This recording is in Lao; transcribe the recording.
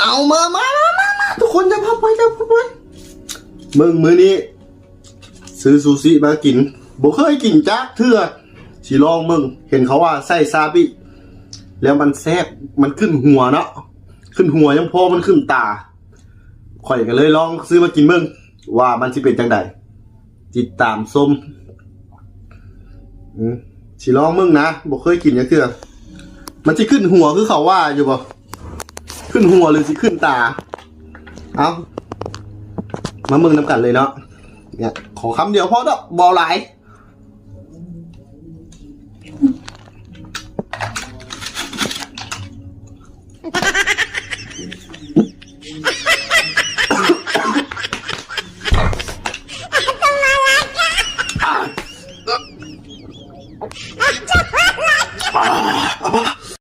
ເອົາ ມາ ມາ ມາ ມາ ມາ ທຸກຄົນ ຢ່າພັບໄວ້ ຢ່າພັບໄວ້ ເບິ່ງ ມື້ນີ້ຊື້ຊູຊິມາກິນ ບໍ່ເຄີຍກິນຈັກເທື່ອ ຊິລອງເບິ່ງ ເຫັນເຂົາວ່າໃສ່ຊາບິ ແລ້ວມັນແຊບ ມັນຂຶ້ນຫົວເນາະ ຂຶ້ນຫົວຍັງພໍມັນຂຶ້ນຕາ ຂ້ອຍກໍເລີຍລອງຊື້ມາກິນເບິ່ງ ວ່າມັນຊິເປັນຈັ່ງໃດ ຕິດຕາມຊົມ ອືມ ຊິລອງເບິ່ງນະ ບໍ່ເຄີຍກິນຈັກເທື່ອ ມັນຊິຂຶ້ນຫົວຄືເຂົາວ່າຢູ່ບໍ່? ຂຶ້ນຫົວຫຼືຊິຂຶ້ນຕາ? ເອົ້າ ມາເບິ່ງນຳກັນເລີຍເນາະ ເນຍ ຂໍຄຳດຽວພໍເນາະ ບໍ່ເອົາຫຼາຍ. ອື